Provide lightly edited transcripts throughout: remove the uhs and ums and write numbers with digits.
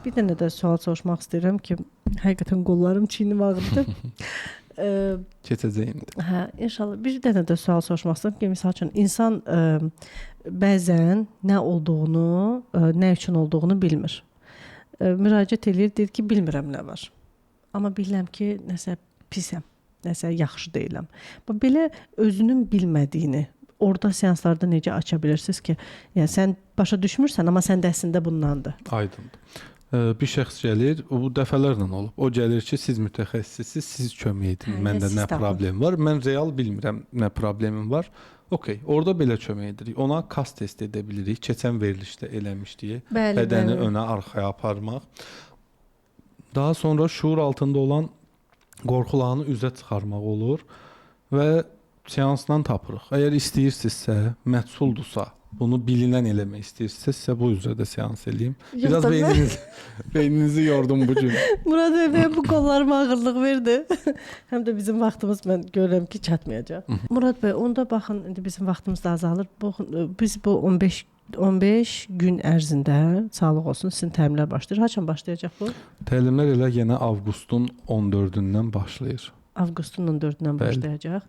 Bir dənə də sual soruşmaq istəyirəm ki, həqiqətən qollarım, çiynim ağrıdı. Keçəcək indi. Hə, inşallah bir dənə də sual soruşmaq istəyirəm ki, məsəl üçün insan bəzən nə olduğunu, nə üçün olduğunu bilmir. Müraciət eləyir, deyir ki, bilmirəm nə var. Amma bilirəm ki, nəsə pisəm, nəsə yaxşı deyiləm. Bax belə özünün bilmədiyini orada seanslarda necə aça bilirsiniz ki, yəni sən başa düşmürsən, amma sən də əslində bundandır. Aydındır. Bir şəxs gəlir, bu dəfələrlə olub. O gəlir ki, siz mütəxəssissiniz, siz kömək edin. Hə, Məndə siz nə tapın. problem var? Mən real bilmirəm nə problemim var. Okay, orada belə kömək edirik. Ona kas testi edə bilirik. Keçən verilişdə eləmişdik. Bədəni önə, arxaya aparmaq. Daha sonra şuur altında olan qorxularını üzə çıxarmaq olur və seansla tapırıq. Əgər istəyirsinizsə, məhsuldursa, bunu bilinən eləmək istəyirsinizsə, sizə bu üzrə də seans eləyim. Yox Biraz da mən- beyninizi yordum bu gün. Murad bəy, mənim bu qollarıma ağırlıq verdi. Həm də bizim vaxtımız mən görürəm ki, çatmayacaq. Murad bəy, onda baxın, indi bizim vaxtımız da azalır. Biz bu 15 gün ərzində sağlıq olsun, sizin təlimlər başlayır. Haçan başlayacaq bu? Təlimlər elə yenə avqustun 14-dən başlayır. Avqustun 14-dən Bəli. başlayacaq.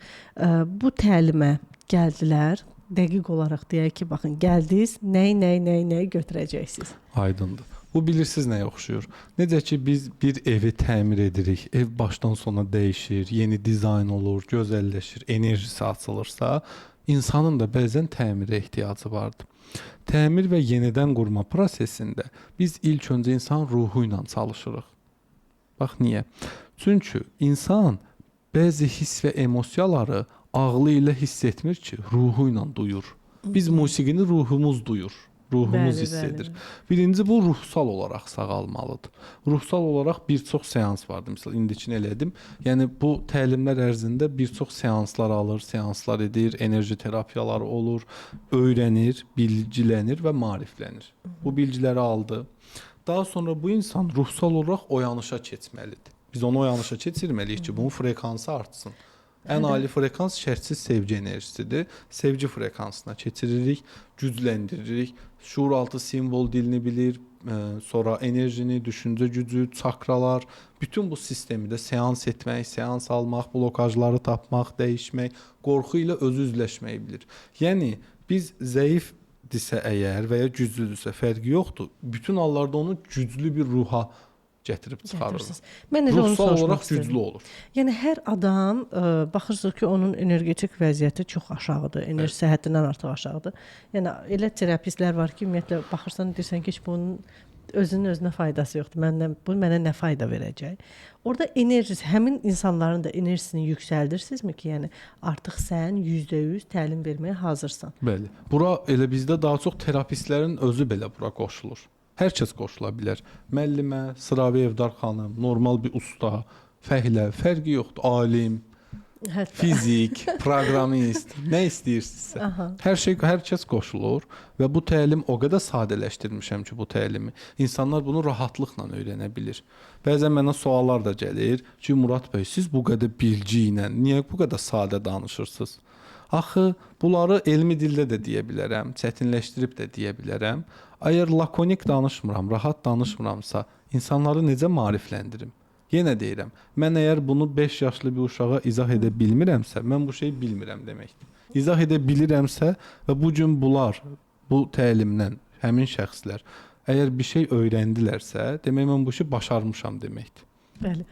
Bu təlimə gəldilər. Dəqiq olaraq deyək ki, baxın, gəldiniz, nəyi, nəyi, nəyi, nəyi götürəcəksiniz. Aydındır. Bu bilirsiniz nəyə oxşuyur? Necə ki biz bir evi təmir edirik, ev başdan sona dəyişir, yeni dizayn olur, gözəlləşir, enerjisi açılırsa, insanın da bəzən təmirə ehtiyacı vardır. Təmir və yenidən qurma prosesində biz ilk öncə insan ruhu ilə çalışırıq. Bax niyə? Çünki insan bəzi hiss və emosiyaları ağlı ilə hiss etmir ki, ruhu ilə duyur. Biz musiqini ruhumuz duyur, ruhumuz hiss edir. Birinci bu ruhsal olaraq sağalmalıdır. Ruhsal olaraq bir çox seans vardı. Məsəl indikini elədim. Yəni bu təlimlər ərzində bir çox seanslar alır, seanslar edir, enerji terapiyaları olur, öyrənir, bilgilənir və maariflənir. Bu bilgiləri aldı. Daha sonra bu insan ruhsal olaraq oyanışa keçməlidir. Biz onu oyanışa keçirməliyik ki, bunun frekansı artsın. Ən ali frekans şərtsiz sevgi enerjisidir. Sevgi frekansına keçiririk, gücləndiririk. Şuuraltı simvol dilini bilir, sonra enerjini, düşüncə gücü, çakralar, bütün bu sistemi də seans etmək, seans almaq, blokajları tapmaq, dəyişmək, qorxu ilə özü üzləşməyi bilir. Yəni biz zəifdirsə əgər və ya güclüdürsə fərqi yoxdur. Bütün hallarda onu güclü bir ruha gətirib çıxarırıq. Gətirirsiniz. Mən elə onu Ruhsal soruşmaq olaraq istəyirdim. güclü olur. Yəni hər adam baxırsınız ki, onun energetik vəziyyəti çox aşağıdır, enerjisi həddindən artıq aşağıdır. Yəni elə terapistlər var ki, ümumiyyətlə baxırsan deyirsən ki, heç bunun özünün özünə faydası yoxdur. Məndən bu mənə nə fayda verəcək? Orada enerjisi, həmin insanların da enerjisini yüksəldirsinizmi ki, yəni artıq sən 100% təlim verməyə hazırsan. Bəli. Bura elə bizdə daha çox terapistlərin özü belə bura qoşulur. Hər kəs qoşula bilər. Müəllimə, sıravi evdar xanım, normal bir usta, fəhlə, fərqi yoxdur. Alim, Hətta fizik, proqramist, nə istəyirsinizsə. Hər şey, hər kəs qoşulur və bu təlim o qədər sadələşdirmişəm ki, bu təlimi insanlar bunu rahatlıqla öyrənə bilir. Bəzən mənə suallar da gəlir ki, Murad bəy, siz bu qədər bilgi ilə niyə bu qədər sadə danışırsınız? Axı bunları elmi dildə də deyə bilərəm, çətinləşdirib də deyə bilərəm. Əgər lakonik danışmıram, rahat danışmıramsa, insanları necə maarifləndirim? Yenə deyirəm, mən əgər bunu 5 yaşlı bir uşağa izah edə bilmirəmsə, mən bu şeyi bilmirəm deməkdir. İzah edə bilirəmsə və bu gün bunlar bu təlimdən həmin şəxslər əgər bir şey öyrəndilərsə, demək mən bu işi başarmışam deməkdir. Bəli.